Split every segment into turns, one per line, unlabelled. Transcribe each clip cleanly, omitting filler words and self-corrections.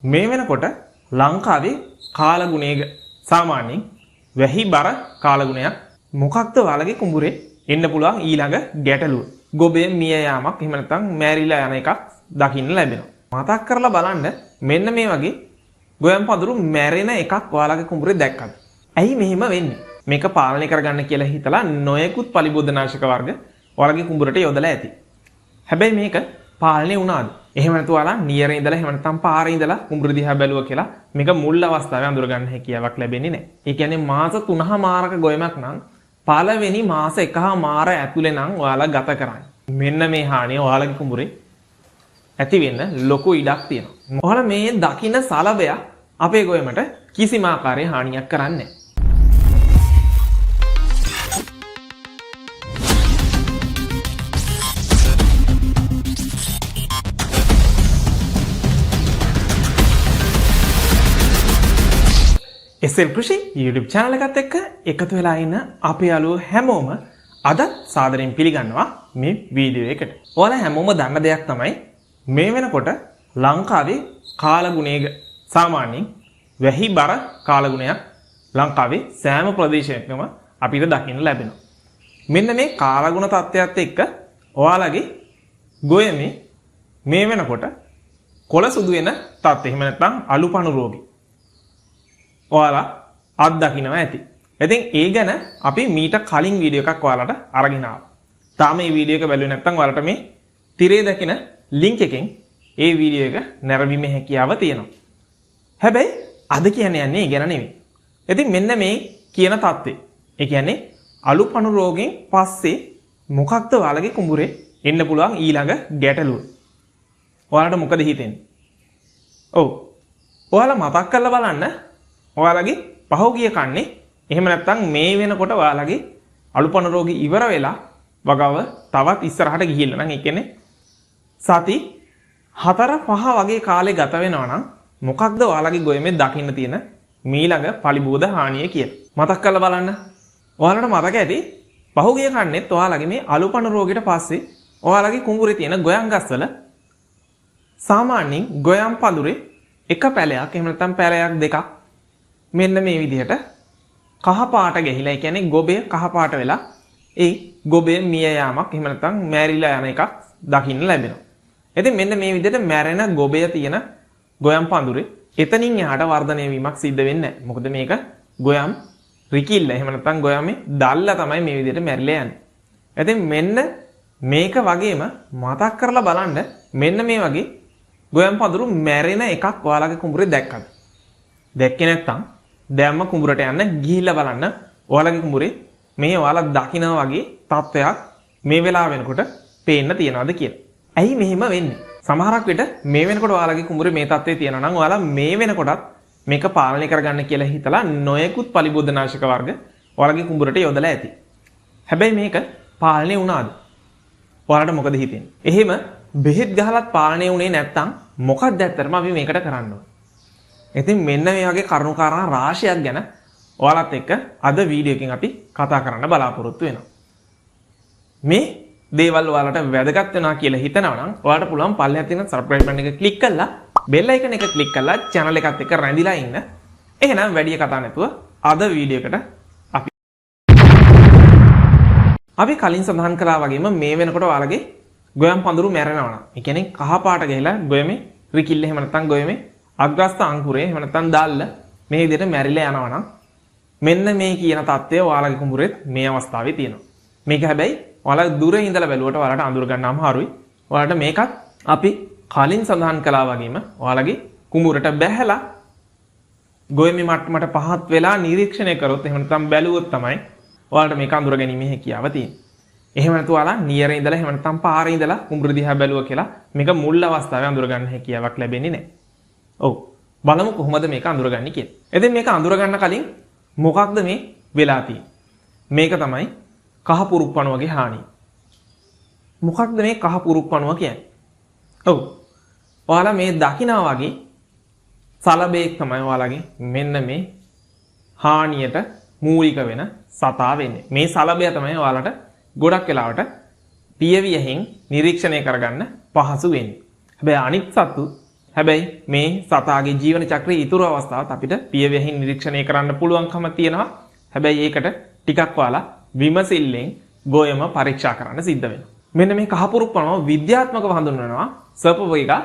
මේ වෙනකොට ලංකාවේ කාලගුණයේ සාමාන්‍යයෙන් වැහි බර කාලගුණයක්. මොකක්ද ඔයාලගේ කුඹුරේ එන්න පුළුවන් ඊළඟ ගැටලුව? ගොබේ මිය යාමක් එහෙම නැත්නම් මැරිලා යන එකක් දකින්න ලැබෙනවා. මතක් කරලා බලන්න මෙන්න මේ වගේ ගොයම් පඳුරු මැරෙන එකක් ඔයාලගේ කුඹුරේ දැක්කද? ඇයි මෙහෙම වෙන්නේ? මේක පාලනය කරගන්න කියලා හිතලා නොයෙකුත් පලිබෝධනාශක වර්ග ඔයාලගේ කුඹුරට යොදලා ඇති. හැබැයි මේක පාලනය වුණාද? එහෙම නැතු ඔයාලා නියරේ ඉඳලා එහෙම නැත්නම් පාරේ ඉඳලා කුඹුර දිහා බැලුවා කියලා මේක මුල් අවස්ථාවේ අඳුර ගන්න හැකියාවක් ලැබෙන්නේ නැහැ. ඒ කියන්නේ මාස 3.5ක ගොයමක් නම් පළවෙනි මාස 1.5 ඇතුලේ නම් ඔයාලා ගත කරන්නේ. මෙන්න මේ හානිය ඔයාලගේ කුඹුරේ ඇති වෙන්න ලොකු ඉඩක් තියෙනවා. ඔයාලා මේ දකින්න සලබයක් අපේ ගොයමට කිසිම ආකාරයේ හානියක් කරන්නේ නැහැ. SL කෘෂි YouTube channel එකත් එක්ක එකතු වෙලා ඉන්න අපේ යාළුවෝ හැමෝම අදත් සාදරයෙන් පිළිගන්නවා මේ වීඩියෝ එකට. ඔයාලා හැමෝම දන්න දෙයක් තමයි මේ වෙනකොට ලංකාවේ කාලගුණයේ සාමාන්‍යයෙන් වැහි බර කාලගුණයක් ලංකාවේ සෑම ප්‍රදේශයකම අපිට දකින්න ලැබෙනවා. මෙන්න මේ කාලගුණ තත්ත්වයත් එක්ක ඔයාලගේ ගොයමේ මේ වෙනකොට කොළ සුදු වෙන තත්ත්වය, එහෙම නැත්නම් අලුපණු රෝගී ඔයාලා අත්දකින්නවා ඇති. ඉතින් ඒ ගැන අපි මීට කලින් වීඩියෝ එකක් ඔයාලට අරගෙන ආවා. තාම මේ වීඩියෝ එක බැලුවේ නැත්නම් ඔයාලට මේ තිරේ දකින ලින්ක් එකෙන් ඒ වීඩියෝ එක නැරඹීමේ හැකියාව තියෙනවා. හැබැයි අද කියන්න යන්නේ ඒ ගැන නෙවෙයි. ඉතින් මෙන්න මේ කියන තත්ත්වය. ඒ කියන්නේ අලුපණු රෝගෙන් පස්සේ මොකක්ද ඔයාලගේ කුඹුරේ එන්න පුළුවන් ඊළඟ ගැටලුව? ඔයාලට මොකද හිතෙන්නේ? ඔව්. ඔයාලා මතක් කරලා බලන්න ඔයාලගේ පහුගිය කන්නේ එහෙම නැත්නම් මේ වෙනකොට ඔයාලගේ අලුපණු රෝගී ඉවර වෙලා වගාව තවත් ඉස්සරහට ගිහිල්ලා නම්, ඒ කියන්නේ සති 4-5 වගේ කාලේ ගත වෙනවා නම් මොකක්ද ඔයාලගේ ගොයමේ දකින්න තියෙන මීළඟ පලිබෝධ හානිය කියලා මතක් කරලා බලන්න. ඔයාලට මතක ඇති පහුගිය කන්නේත් ඔයාලගේ මේ අලුපණු රෝගයට පස්සේ ඔයාලගේ කුඹුරේ තියෙන ගොයම් ගස්වල සාමාන්‍යයෙන් ගොයම් පඳුරේ එක පැලයක් එහෙම නැත්නම් පැලයක් දෙකක් මෙන්න මේ විදිහට කහ පාට ගැහිලා, ඒ කියන්නේ ගොබය කහ පාට වෙලා ඒ ගොබය මිය යාමක් එහෙම නැත්නම් මැරිලා යන එකක් දකින්න ලැබෙනවා. ඉතින් මෙන්න මේ විදිහට මැරෙන ගොබය තියෙන ගොයම් පඳුරේ එතනින් එහාට වර්ධනය වීමක් සිද්ධ වෙන්නේ නැහැ. මොකද මේක ගොයම් රිකිල්ල එහෙම නැත්නම් ගොයමේ දැල්ල තමයි මේ විදිහට මැරිලා යන්නේ. ඉතින් මෙන්න මේක වගේම මතක් කරලා බලන්න මෙන්න මේ වගේ ගොයම් පඳුරු මැරෙන එකක් ඔයාලගේ කුඹුරේ දැක්කද? දැක්කේ නැත්නම් දැම්ම කුඹුරට යන්න ගිහිල්ලා බලන්න ඔයාලගේ කුඹුරේ මේ ඔයාලා දකිනා වගේ තත්ත්වයක් මේ වෙලාව වෙනකොට පේන්න තියනවාද කියලා. ඇයි මෙහෙම වෙන්නේ? සමහරක් විට මේ වෙනකොට ඔයාලගේ කුඹුරේ මේ තත්ත්වය තියෙනවා නම් ඔයාලා මේ වෙනකොටත් මේක පාලනය කරගන්න කියලා හිතලා නොයෙකුත් පලිබෝධනාශක වර්ග ඔයාලගේ කුඹුරට යොදලා ඇති. හැබැයි මේක පාලනය වුණාද? ඔයාලට මොකද හිතෙන්නේ? එහෙම බෙහෙත් ගහලත් පාලනය වුණේ නැත්නම් මොකක්ද ඇත්තටම අපි මේකට කරන්න ඕන? ඉතින් මෙන්න මේ වගේ කරුණු කාරණා රාශියක් ගැන ඔයාලත් එක්ක අද වීඩියෝ එකෙන් අපි කතා කරන්න බලාපොරොත්තු වෙනවා. මේ දේවල් ඔයාලට වැදගත් වෙනවා කියලා හිතනවා නම් ඔයාලට පුළුවන් පල්ලෙහා තියෙන සබ්ස්ක්‍රයිබ් බටන් එක ක්ලික් කරලා බෙල් අයිකන් එක ක්ලික් කරලා channel එකත් එක්ක රැඳිලා ඉන්න. එහෙනම් වැඩි කතා නැතුව අද වීඩියෝ එකට අපි කලින් සඳහන් කළා වගේම මේ වෙනකොට ඔයාලගේ ගොයම් පඳුරු මැරෙනවා නම්, ඒ කියන්නේ කහ පාට ගහලා ගොයමේ රිකිල්ල එහෙම නැත්නම් ගොයමේ අග්‍රස්ත අංකුරය එහෙම නැත්නම් දැල්ල මේ විදිහට මැරිලා යනවා නම් මෙන්න මේ කියන තත්ත්වය ඔයාලගේ කුඹුරෙත් මේ අවස්ථාවේ තියෙනවා. මේක හැබැයි ඔයාලා දුර ඉඳලා බැලුවට ඔයාලට අඳුර ගන්න අමාරුයි. ඔයාලට මේකත් අපි කලින් සඳහන් කළා වගේම ඔයාලගේ කුඹුරට බැහැලා ගොයමේ මට්ටමට පහත් වෙලා නිරීක්ෂණය කරොත් එහෙම නැත්නම් බැලුවොත් තමයි ඔයාලට මේක අඳුර ගැනීමේ හැකියාව තියෙන්නේ. එහෙම නැතු ඔයාලා නියරේ ඉඳලා එහෙම නැත්නම් පාරේ ඉඳලා කුඹුර දිහා බැලුවා කියලා මේක මුල් අවස්ථාවේ අඳුර ගන්න හැකියාවක් ලැබෙන්නේ නැහැ. ඔව් බලමු කොහොමද මේක අඳුරගන්නේ කියලා. ඉතින් මේක අඳුරගන්න කලින් මොකක්ද මේ වෙලා තියෙන්නේ? මේක තමයි කහ පුරුක්පණුවගේ හානිය. මොකක්ද මේ කහ පුරුක්පණුව කියන්නේ? ඔව්. ඔයාලා මේ දකිනා වගේ සලබේක් තමයි ඔයාලගේ මෙන්න මේ හානියට මූලික වෙන සතා වෙන්නේ. මේ සලබය තමයි ඔයාලට ගොඩක් වෙලාවට පියවියෙන් නිරීක්ෂණය කරගන්න පහසු වෙන්නේ. හැබැයි අනිත් සතු හැබැයි මේ සතාගේ ජීවන චක්‍රයේ ඉතුරු අවස්ථාවත් අපිට පියවැහින් නිරීක්ෂණය කරන්න පුළුවන්කම තියෙනවා. හැබැයි ඒකට ටිකක් ඔයාලා විමසිල්ලෙන් ගොයම පරීක්ෂා කරන්න සිද්ධ වෙනවා. මෙන්න මේ කහපුරුප්පණුව විද්‍යාත්මකව හඳුන්වනවා සර්පොෆේගා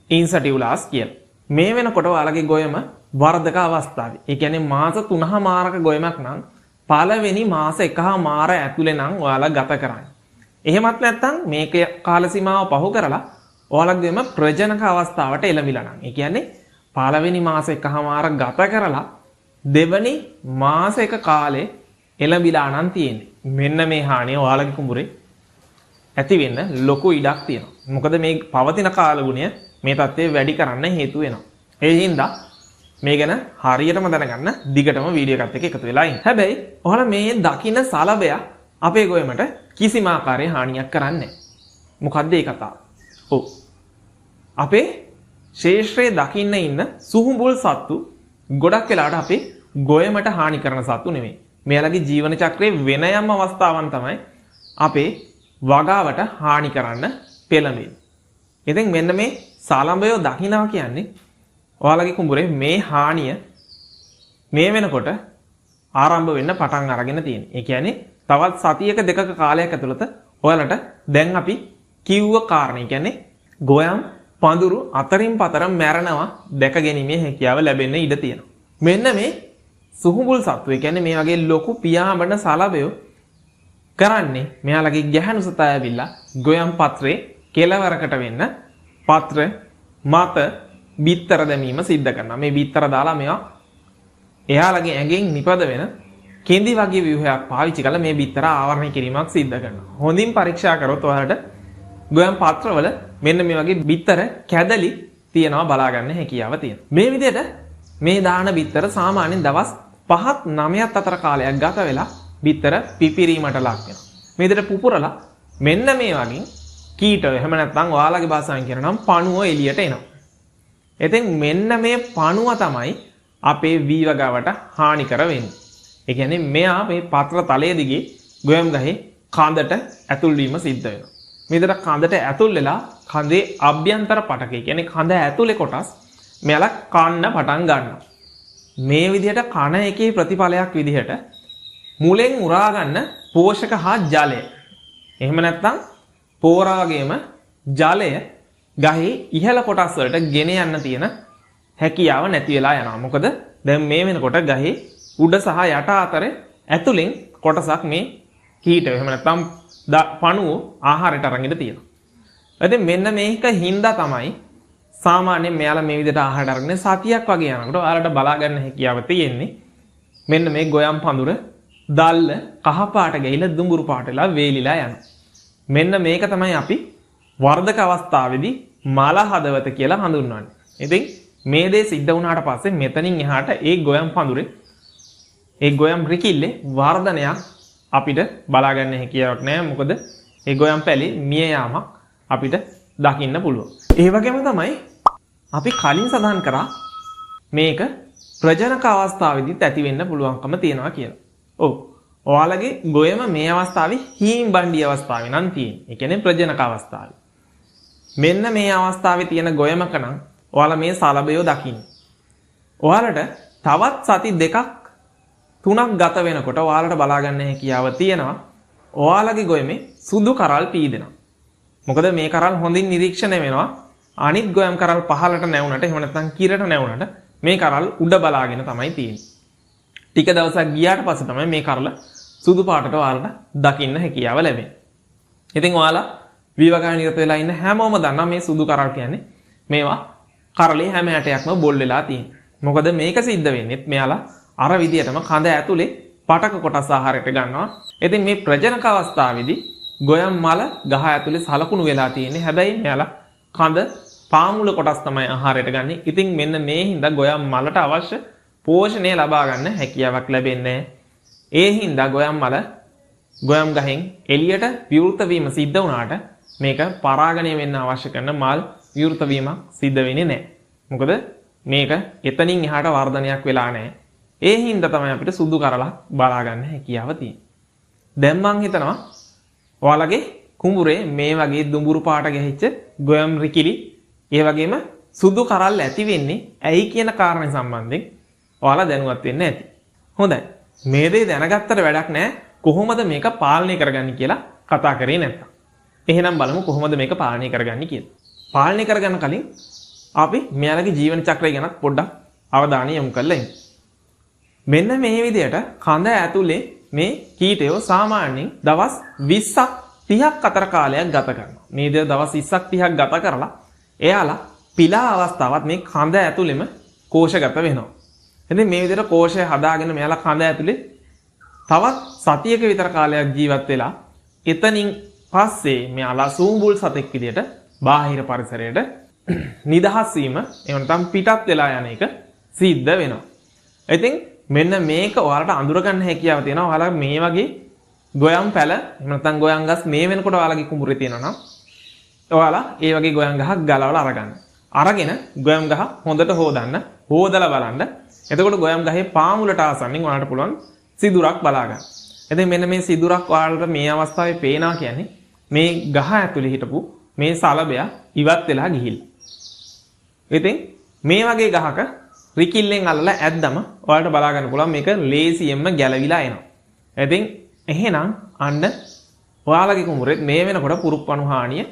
ඉන්සටියුලාස් කියලා. මේ වෙනකොට ඔයාලගේ ගොයම වර්ධක අවස්ථාවේ. ඒ කියන්නේ මාස 3.5ක ගොයමක් නම් පළවෙනි මාස 1.5 ඇතුලේ නම් ඔයාලා ගත කරන්නේ. එහෙමත් නැත්නම් මේක කාල සීමාව පහු කරලා ඔයාලගේ ගොයම ප්‍රජනක අවස්ථාවට එළඹිලා නම්. ඒ කියන්නේ පළවෙනි මාස 1.5 ගත කරලා දෙවනි මාස 1 කාලේ එළඹිලා නම් තියෙන්නේ. මෙන්න මේ හානිය ඔයාලගේ කුඹුරේ ඇති වෙන්න ලොකු ඉඩක් තියෙනවා. මොකද මේ පවතින කාලගුණය මේ තත්ත්වය වැඩි කරන්න හේතු වෙනවා. ඒ හින්දා මේ ගැන හරියටම දැනගන්න දිගටම වීඩියෝ එකත් එක්ක එකතු වෙලා ඉන්න. හැබැයි ඔයාලා මේ දකින සලබය අපේ ගොයමට කිසිම ආකාරයේ හානියක් කරන්නේ නැහැ. මොකද්ද ඒ කතාව? ඔව්. අපේ ශේෂ්ත්‍රයේ දකින්න ඉන්න සුහුඹුල් සත්තු ගොඩක් වෙලාවට අපේ ගොයමට හානි කරන සත්තු නෙමෙයි. මෙයාලගේ ජීවන චක්‍රයේ වෙන යම් අවස්ථාවන් තමයි අපේ වගාවට හානි කරන්න පෙළඹෙන්නේ. ඉතින් මෙන්න මේ සලඹයෝ දකින්නවා කියන්නේ ඔයාලගේ කුඹුරේ මේ හානිය මේ වෙනකොට ආරම්භ වෙන්න පටන් අරගෙන තියෙනවා. ඒ කියන්නේ තවත් සතියක දෙකක කාලයක් ඇතුළත ඔයාලට දැන් අපි කිව්ව කාරණේ, කියන්නේ ගොයම් පඳුරු අතරින් පතර මැරෙනවා දැක ගැනීමේ හැකියාව ලැබෙන්න ඉඩ තියෙනවා. මෙන්න මේ සුහුඹුල් සත්තු, ඒ කියන්නේ මේ වගේ ලොකු පියාඹන සලබයෝ කරන්නේ මෙයාලගේ ගැහැණු සතා ඇවිල්ලා ගොයම් පත්‍රේ කෙලවරකට වෙන්න පත්‍ර මත බිත්තර දැමීම සිද්ධ කරනවා. මේ බිත්තර දාලා මේවා එයාලගේ ඇඟෙන් නිපද වෙන කෙඳි වගේ ව්‍යුහයක් පාවිච්චි කරලා මේ බිත්තර ආවරණය කිරීමක් සිද්ධ කරනවා. හොඳින් පරීක්ෂා කරොත් ඔයාලට ගොයම් පත්‍රවල මෙන්න මේ වගේ බිත්තර කැදලි තියෙනවා බලා ගන්න හැකියාව තියෙනවා. මේ විදිහට මේ දාන බිත්තර සාමාන්‍යයෙන් දවස් 5ත් 9ත් අතර කාලයක් ගත වෙලා බිත්තර පිපිරීමට ලක් වෙනවා. මේ විදිහට පුපුරලා මෙන්න මේ වගේ කීටය, එහෙම නැත්නම් ඔයාලගේ භාෂාවෙන් කියනවා නම් පණුව එළියට එනවා. ඉතින් මෙන්න මේ පණුව තමයි අපේ වී වගාවට හානි කර වෙන්නේ. ඒ කියන්නේ මෙයා මේ පත්‍ර තලයේ දිගේ ගොයම් ගහේ කඳට ඇතුල් වීම සිද්ධ වෙනවා. මේ විදිහට කඳට ඇතුල් වෙලා කඳේ අභ්‍යන්තර පටකය, කියන්නේ කඳ ඇතුලේ කොටස් මෙයාලා කන්න පටන් ගන්නවා. මේ විදිහට කන එකේ ප්‍රතිඵලයක් විදිහට මුලෙන් උරා ගන්න පෝෂක හා ජලය, එහෙම නැත්නම් පෝරාගේම ජලය ගහේ ඉහළ කොටස් වලට ගෙන යන්න තියෙන හැකියාව නැති වෙලා යනවා. මොකද දැන් මේ වෙනකොට ගහේ උඩ සහ යට අතර ඇතුලෙන් කොටසක් මේ කීටය, එහෙම නැත්නම් පණුව ආහාරයට අරන් ඉඳ තියෙනවා. ඉතින් මෙන්න මේක හින්දා තමයි සාමාන්‍යයෙන් මෙයාලා මේ විදිහට ආහාරයට අරගෙන සතියක් වගේ යනකොට ඔයාලට බලා ගන්න හැකියාව තියෙන්නේ මෙන්න මේ ගොයම් පඳුර දැල්ල කහ පාට ගිහිලා දුඹුරු පාට වෙලා වේලිලා යනවා. මෙන්න මේක තමයි අපි වර්ධක අවස්ථාවේදී මල හදවත කියලා හඳුන්වන්නේ. ඉතින් මේ දේ සිද්ධ වුණාට පස්සේ මෙතනින් එහාට ඒ ගොයම් පඳුරේ ඒ ගොයම් රිකිල්ලේ වර්ධනයක් අපිට බලා ගන්න හැකියාවක් නෑ. මොකද ඒ ගොයම් පැලේ මිය යාමක් අපිට දකින්න පුළුවන්. ඒ වගේම තමයි අපි කලින් සඳහන් කරා මේක ප්‍රජනක අවස්ථාවේදීත් ඇති වෙන්න පුළුවන්කම තියෙනවා කියලා. ඔව්. ඔයාලගේ ගොයම මේ අවස්ථාවේ හීම් බණ්ඩි අවස්ථාවේ නම් තියෙන්නේ. ඒ කියන්නේ ප්‍රජනක අවස්ථාවේ. මෙන්න මේ අවස්ථාවේ තියෙන ගොයමක නම් ඔයාලා මේ සලබයෝ දකින්නේ. ඔයාලට තවත් සති දෙකක් තුනක් ගත වෙනකොට ඔයාලට බලා ගන්න හැකියාව තියෙනවා ඔයාලගේ ගොයමේ සුදු කරල් පීදෙනවා. මොකද මේ කරල් හොඳින් නිරීක්ෂණය වෙනවා. අනිත් ගොයම් කරල් පහළට නැවුනට එහෙම නැත්නම් කිරට නැවුනට මේ කරල් උඩ බලාගෙන තමයි තියෙන්නේ. ටික දවසක් ගියාට පස්සේ තමයි මේ කරල සුදු පාටට ඔයාලට දකින්න හැකියාව ලැබෙන්නේ. ඉතින් ඔයාලා වී වගාවේ නිරත වෙලා ඉන්න හැමෝම දන්නා මේ සුදු කරල් කියන්නේ මේවා කරලේ හැම ඇටයක්ම බොල් වෙලා තියෙන්නේ. මොකද මේක සිද්ධ වෙන්නේත් මෙයාලා අර විදියටම කඳ ඇතුලේ පටක කොටස් ආහාරයට ගන්නවා. ඉතින් මේ ප්‍රජනක අවස්ථාවේදී ගොයම් මල ගහ ඇතුලේ සලකුණු වෙලා තියෙන්නේ. හැබැයි මෙයාලා කඳ පාමුල කොටස් තමයි ආහාරයට ගන්නෙ. ඉතින් මෙන්න මේ හින්දා ගොයම් මලට අවශ්‍ය පෝෂණය ලබා ගන්න හැකියාවක් ලැබෙන්නේ නැහැ. ඒ හින්දා ගොයම් මල ගොයම් ගහෙන් එළියට විවෘත වීම සිද්ධ වුණාට මේක පරාගණය වෙන්න අවශ්‍ය කරන මල් විවෘත වීමක් සිද්ධ වෙන්නේ නැහැ. මොකද මේක එතනින් එහාට වර්ධනයක් වෙලා නැහැ. ඒ හින්දා තමයි අපිට සුදු කරලක් බලා ගන්න හැකියාව තියෙන්නේ. දැන් මං හිතනවා ඔයාලගේ කුඹුරේ මේ වගේ දුඹුරු පාට ගැහිච්ච ගොයම් රිකිලි, ඒ වගේම සුදු කරල් ඇති වෙන්නේ ඇයි කියන කාරණේ සම්බන්ධයෙන් ඔයාලා දැනුවත් වෙන්න ඇති. හොඳයි. මේ දේ දැනගත්තට වැඩක් නෑ කොහොමද මේක පාලනය කරගන්නේ කියලා කතා කරේ නැත්තම්. එහෙනම් බලමු කොහොමද මේක පාලනය කරගන්නේ කියලා. පාලනය කරගන්න කලින් අපි මෙයාලගේ ජීවන චක්‍රය ගැනත් පොඩ්ඩක් අවධානය යොමු කරලා ඉමු. මෙන්න මේ විදියට කඳ ඇතුලේ මේ කීටයෝ සාමාන්‍යයෙන් දවස් 20ක් 30ක් අතර කාලයක් ගත කරනවා. මේ විදියට දවස් 20ක් 30ක් ගත කරලා එයාලා පිලා අවස්ථාවත් මේ කඳ ඇතුලෙම කෝෂගත වෙනවා. ඉතින් මේ විදියට කෝෂය හදාගෙන මෙයාලා කඳ ඇතුලේ තවත් සතියක විතර කාලයක් ජීවත් වෙලා එතනින් පස්සේ මෙයාලා සූඹුල් සතෙක් විදියට බාහිර පරිසරයට නිදහස් වීම එහෙම නැත්නම් පිටත් වෙලා යන එක සිද්ධ වෙනවා. ඉතින් මෙන්න මේක ඔයාලට අඳුර ගන්න හැකියාව තියෙනවා. ඔයාලා මේ වගේ ගොයම් පැල එහෙම නැත්නම් ගොයම් ගස් මේ වෙනකොට ඔයාලගේ කුඹුරේ තියෙනවා නම් ඔයාලා ඒ වගේ ගොයම් ගහක් ගලවලා අරගන්න. අරගෙන ගොයම් ගහ හොඳට හොදන්න, හොදලා බලන්න. එතකොට ගොයම් ගහේ පාමුලට ආසන්නෙන් ඔයාලට පුළුවන් සිදුරක් බලා ගන්න. ඉතින් මෙන්න මේ සිදුරක් ඔයාලට මේ අවස්ථාවේ පේනවා කියන්නේ මේ ගහ ඇතුලේ හිටපු මේ සලබයා ඉවත් වෙලා ගිහිල්ලා. ඉතින් මේ වගේ ගහක රිකිල්ලෙන් අල්ලලා ඇද්දම ඔයාලට බලා ගන්න පුළුවන් මේක ලේසියෙන්ම ගැලවිලා එනවා. ඉතින් එහෙනම් අන්න ඔයාලගේ කුඹුරෙත් මේ වෙනකොට පුරුප්පණු හානිය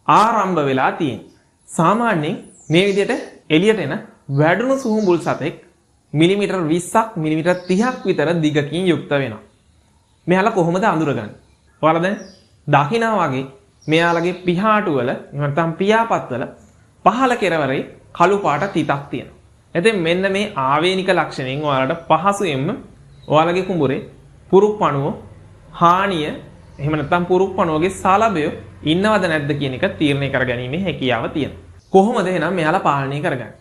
ආරම්භ වෙලා තියෙනවා. සාමාන්‍යයෙන් මේ විදිහට එළියට එන වැඩුණු සුහුඹුල් සතෙක් මිලිමීටර් 20ක් මිලිමීටර් 30ක් විතර දිගකින් යුක්ත වෙනවා. මෙයාලා කොහොමද අඳුරගන්නේ? ඔයාලා දැන් දකිනා වගේ මෙයාලගේ පිහාටු වල එහෙම නැත්නම් පියාපත් වල පහළ කෙරවරේ කළු පාට තිතක් තියෙනවා. ඉතින් මෙන්න මේ ආවේනික ලක්ෂණයෙන් ඔයාලට පහසුවෙන්ම ඔයාලගේ කුඹුරේ පුරුප්පණුව හානිය එහෙම නැත්නම් පුරුප්පණුවගේ සලබය ඉන්නවද නැද්ද කියන එක තීරණය කරගැනීමේ හැකියාව තියෙනවා. කොහොමද එහෙනම් මෙයාලා පාලනය කරගන්නේ?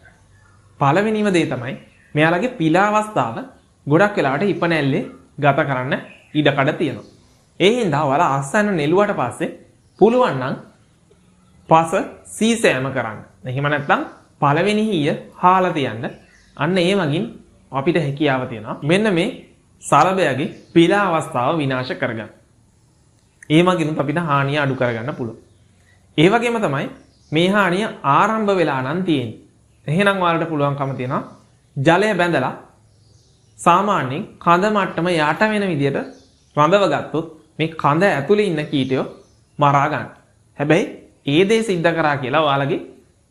පළවෙනිම දේ තමයි මෙයාලගේ පිලා අවස්ථාව ගොඩක් වෙලාවට ඉපනැල්ලේ ගත කරන්න ඉඩකඩ තියෙනවා. ඒ හින්දා ඔයාලා අස්සන්න නෙළුවට පස්සේ පුළුවන් නම් පස සීසෑම කරන්න. එහෙම නැත්නම් පළවෙනි හීය හාලා තියන්න. අන්න ඒ මගින් අපිට හැකියාව තියෙනවා මෙන්න මේ සලබයාගේ පිලා අවස්ථාව විනාශ කරගන්න. ඒ මගිනුත් අපිට හානිය අඩු කරගන්න පුළුවන්. ඒ වගේම තමයි මේ හානිය ආරම්භ වෙලා නම් තියෙන්නේ. එහෙනම් ඔයාලට පුළුවන්කම තියෙනවා ජලය බැඳලා සාමාන්‍යයෙන් කඳ මට්ටම යට වෙන විදියට රඳව ගත්තොත් මේ කඳ ඇතුලේ ඉන්න කීටයෝ මරා ගන්න. හැබැයි ඒ දේ සිද්ධ කරා කියලා ඔයාලගේ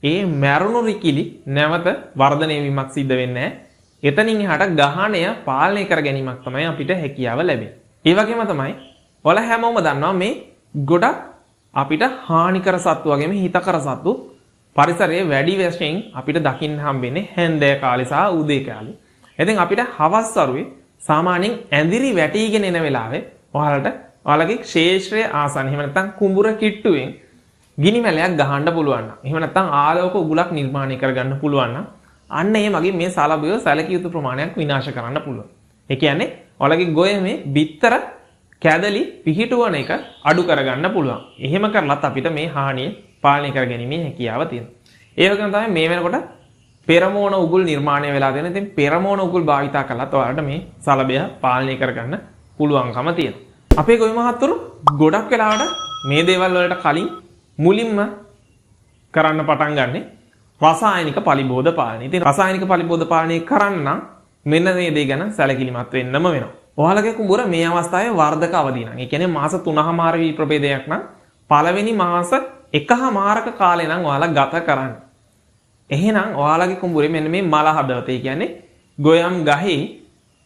ඒ මැරුණු රිකිලි නැවත වර්ධනය වීමක් සිද්ධ වෙන්නේ නැහැ. එතනින් එහාට ගහණය පාලනය කර ගැනීමක් තමයි අපිට හැකියාව ලැබෙන්නේ. ඒ වගේම තමයි ඔයාලා හැමෝම දන්නවා මේ ගොඩක් අපිට හානිකර සත්තු වගේම හිතකර සත්තු පරිසරයේ වැඩි වශයෙන් අපිට දකින්න හම්බෙන්නේ හැන්දෑ කාලේ සහ උදේ කාලේ. ඉතින් අපිට හවස් වරුවේ සාමාන්‍යයෙන් ඇඳිරි වැටිගෙන එන වෙලාවේ ඔයාලට ඔයාලගේ ක්ෂේත්‍රය ආසන්න එහෙම නැත්නම් කුඹුර කිට්ටුවෙන් ගිනි මැලයක් ගහන්න පුළුවන් නම් එහෙම නැත්නම් ආලෝක උගුලක් නිර්මාණය කරගන්න පුළුවන් නම් අන්න ඒ මගින් මේ සලබය සැලකිය යුතු ප්‍රමාණයක් විනාශ කරන්න පුළුවන්. ඒ කියන්නේ ඔයාලගේ ගොයමේ බිත්තර කැදලි පිහිටුවන එක අඩු කරගන්න පුළුවන්. එහෙම කරලත් අපිට මේ හානිය පාලනය කරගැනීමේ හැකියාව තියෙනවා. ඒ වගේම තමයි මේ වෙනකොට පෙරමෝන උගුල් නිර්මාණය වෙලා තියෙන. ඉතින් පෙරමෝන උගුල් භාවිතා කළත් ඔයාලට මේ සලබය පාලනය කරගන්න පුළුවන්කම තියෙනවා. අපේ ගොවි මහත්තුරු ගොඩක් වෙලාවට මේ දේවල් වලට කලින් මුලින්ම කරන්න පටන් ගන්නෙ රසායනික පලිබෝධ පාලනය. ඉතින් රසායනික පලිබෝධ පාලනය කරන්න නම් මෙන්න මේ දේ ගැන සැලකිලිමත් වෙන්නම වෙනවා. ඔයාලගේ කුඹුර මේ අවස්ථාවේ වර්ධක අවදී නම්, ඒ කියන්නේ මාස 3.5 වී ප්‍රභේදයක් නම් පළවෙනි මාස 1.5ක කාලේ නම් ඔයාලා ගත කරන්න. එහෙනම් ඔයාලගේ කුඹුරේ මෙන්න මේ මල හදවත, ඒ කියන්නේ ගොයම් ගහේ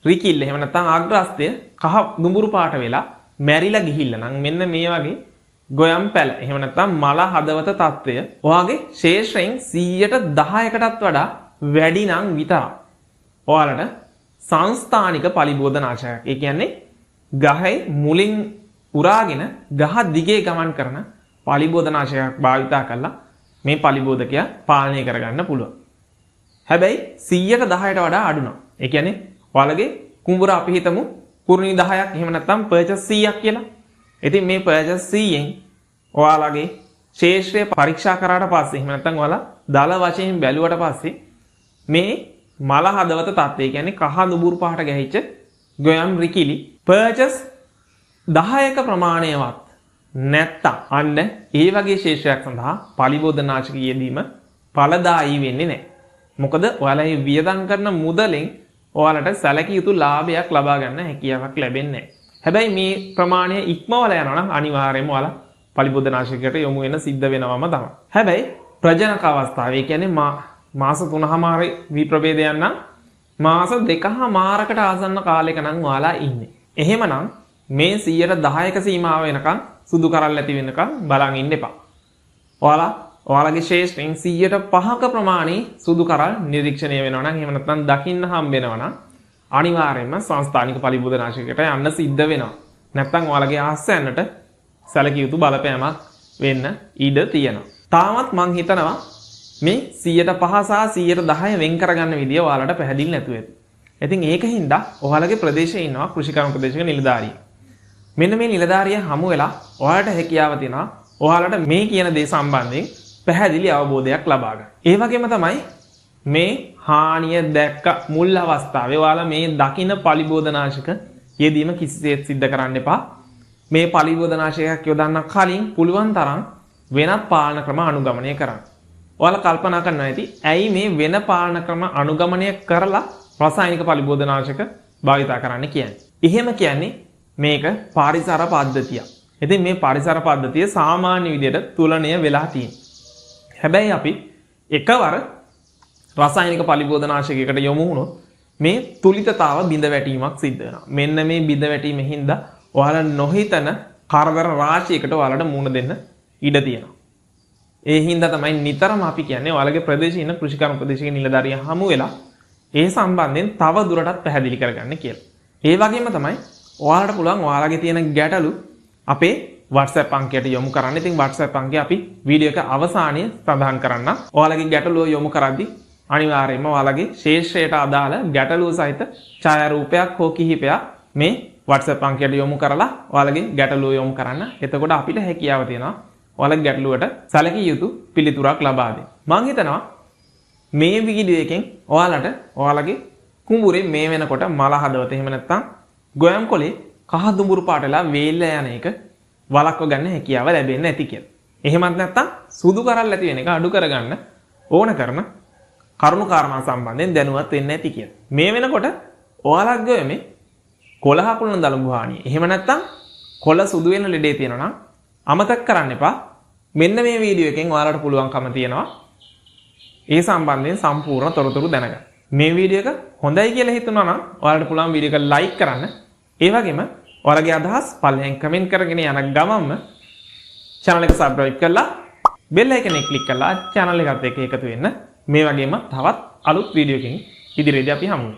රිකිල්ල එහෙම නැත්නම් අග්‍රස්තය කහ දුඹුරු පාට වෙලා මැරිලා ගිහිල්ලා නම් මෙන්න මේ වගේ ගොයම් පැල එහෙම නැත්නම් මල හදවත තත්ත්වය ඔයාගේ ශේෂයෙන් 10%කටත් වඩා වැඩි නම් විතරක් ඔයාලට සංස්ථානික පලිබෝධනාශකයක්, ඒ කියන්නේ ගහේ මුලින් උරාගෙන ගහ දිගේ ගමන් කරන පලිබෝධනාශකයක් භාවිතා කරලා මේ පලිබෝධකයා පාලනය කරගන්න පුළුවන්. හැබැයි 10%ට වඩා අඩු නම්, ඒ කියන්නේ ඔයාලගේ කුඹුර අපි හිතමු කුරුණි 10ක් එහෙම නැත්නම් පර්චස් 100ක් කියලා. ඉතින් මේ පර්චස් 100න් ඔයාලගේ ශේෂ්ත්‍රය පරීක්ෂා කරාට පස්සේ එහෙම නැත්නම් ඔයාලා දල වශයෙන් බැලුවට පස්සේ මේ මල හදවත තත්ත්වය, ඒ කියන්නේ කහ දුඹුරු පහට ගැහිච්ච ගොයම් රිකිලි පර්චස් 10ක ප්‍රමාණයවත් නැත්තම් අන්න ඒ වගේ ශේෂ්ත්‍රයක් සඳහා පලිබෝධනාශක යෙදීම ඵලදායී වෙන්නේ නැහැ. මොකද ඔයාලා මේ වියදම් කරන මුදලෙන් ඔයාලට සැලකිය යුතු ලාභයක් ලබා ගන්න හැකියාවක් ලැබෙන්නේ නැහැ. හැබැයි මේ ප්‍රමාණය ඉක්මවලා යනවා නම් අනිවාර්යයෙන්ම ඔයාලා පලිබෝධනාශකයකට යොමු වෙන සිද්ධ වෙනවම තමයි. හැබැයි ප්‍රජනක අවස්ථාවේ, ඒ කියන්නේ මාස 3.5 වී ප්‍රභේදයන් නම් මාස 2.5කට ආසන්න කාලයක නම් ඔයාලා ඉන්නේ. එහෙමනම් මේ 10%ක සීමාව වෙනකන් සුදු කරල් ඇති වෙනකන් බලන් ඉන්න එපා. ඔයාලා ඔයාලගේ ශේෂ්ත්‍රයෙන් 5%ක ප්‍රමාණය සුදු කරල් නිරීක්ෂණය වෙනවා නම්, එහෙම නැත්නම් දකින්න හම්බ වෙනවා නම් අනිවාර්යයෙන්ම සංස්ථානික පලිබෝධනාශකයකට යන්න සිද්ධ වෙනවා. නැත්නම් ඔයාලගේ ආස්යන්නට සැලකිය යුතු බලපෑමක් වෙන්න ඉඩ තියෙනවා. තාමත් මං හිතනවා මේ 5% සහ 10% වෙන් කරගන්න විදිය ඔයාලට පැහැදිලි නැතුව ඇති. ඉතින් ඒක හින්දා ඔයාලගේ ප්‍රදේශයේ ඉන්නවා කෘෂිකර්ම ප්‍රදේශක නිලධාරියෙක්. මෙන්න මේ නිලධාරියා හමු වෙලා ඔයාලට හැකියාව තියෙනවා ඔයාලට මේ කියන දේ සම්බන්ධයෙන් පැහැදිලි අවබෝධයක් ලබා ගන්න. ඒ වගේම තමයි මේ හානිය දැක්ක මුල් අවස්ථාවේ ඔයාලා මේ දකින පලිබෝධනාශක යෙදීම කිසිසේත් සිද්ධ කරන්න එපා. මේ පලිබෝධනාශකයක් යොදන්න කලින් පුළුවන් තරම් වෙනත් පාලන ක්‍රම අනුගමනය කරන්න. ඔයාලා කල්පනා කරනවා ඇති ඇයි මේ වෙන පාලන ක්‍රම අනුගමනය කරලා රසායනික පලිබෝධනාශක භාවිතා කරන්න කියන්නේ. එහෙම කියන්නේ මේක පරිසර පද්ධතියක්. ඉතින් මේ පරිසර පද්ධතිය සාමාන්‍ය විදියට තුලණය වෙලා තියෙනවා. හැබැයි අපි එකවර රසායනික පලිබෝධනාශකයකට යොමු වුණොත් මේ තුලිතතාව බිඳ වැටීමක් සිද්ධ වෙනවා. මෙන්න මේ බිඳ වැටීම හින්දා ඔයාලා නොහිතන කරදර රාශියකට ඔයාලට මුහුණ දෙන්න ඉඩ තියෙනවා. ඒ හින්දා තමයි නිතරම අපි කියන්නේ ඔයාලගේ ප්‍රදේශයේ ඉන්න කෘෂිකර්ම ප්‍රදේශික නිලධාරියා හමු වෙලා ඒ සම්බන්ධයෙන් තව දුරටත් පැහැදිලි කරගන්න කියලා. ඒ වගේම තමයි ඔයාලට පුළුවන් ඔයාලගේ තියෙන ගැටලු අපේ WhatsApp අංකයට යොමු කරන්න. ඉතින් WhatsApp අංකය අපි වීඩියෝ එක අවසානයේ සඳහන් කරන්න. ඔයාලගේ ගැටලුව යොමු කරද්දී අනිවාර්යයෙන්ම ඔයාලගේ ශේෂ්ත්‍රයට අදාළ ගැටලුව සහිත ඡායාරූපයක් හෝ කිහිපයක් මේ WhatsApp අංකයට යොමු කරලා ඔයාලගේ ගැටලුව යොමු කරන්න. එතකොට අපිට හැකියාව තියෙනවා ඔයාලගේ ගැටලුවට සැලකිය යුතු පිළිතුරක් ලබා දෙන්න. මං හිතනවා මේ වීඩියෝ එකෙන් ඔයාලට ඔයාලගේ කුඹුරේ මේ වෙනකොට මල හදවත එහෙම නැත්නම් ගොයම් කොලේ කහ දුඹුරු පාට වෙලා වේල්ලා යන එක වළක්ව ගන්න හැකියාව ලැබෙන්න ඇති කියලා. එහෙමත් නැත්නම් සුදු කරල් ඇති වෙන එක අඩු කරගන්න ඕන කරන කරුණු කාරණා සම්බන්ධයෙන් දැනුවත් වෙන්න ඇති කියලා. මේ වෙනකොට ඔයාලගේ ගොයමේ කොළ හකුලන දලඹු හානිය, එහෙම නැත්නම් කොළ සුදු වෙන ලෙඩේ තියෙනවා නම් අමතක කරන්න එපා. මෙන්න මේ වීඩියෝ එකෙන් ඔයාලට පුළුවන්කම තියෙනවා ඒ සම්බන්ධයෙන් සම්පූර්ණ තොරතුරු දැනගන්න. මේ වීඩියෝ එක හොඳයි කියලා හිතුණා නම් ඔයාලට පුළුවන් වීඩියෝ එක ලයික් කරන්න. ඒ වගේම ඔයාලගේ අදහස් පල්ලෙන් කමෙන්ට් කරගෙන යන ගමන්ම channel එක subscribe කරලා bell icon එක ක්ලික් කරලා channel එකත් එක්ක එකතු වෙන්න. මේ වගේම තවත් අලුත් වීඩියෝ එකකින් ඉදිරියේදී අපි හමු වෙමු.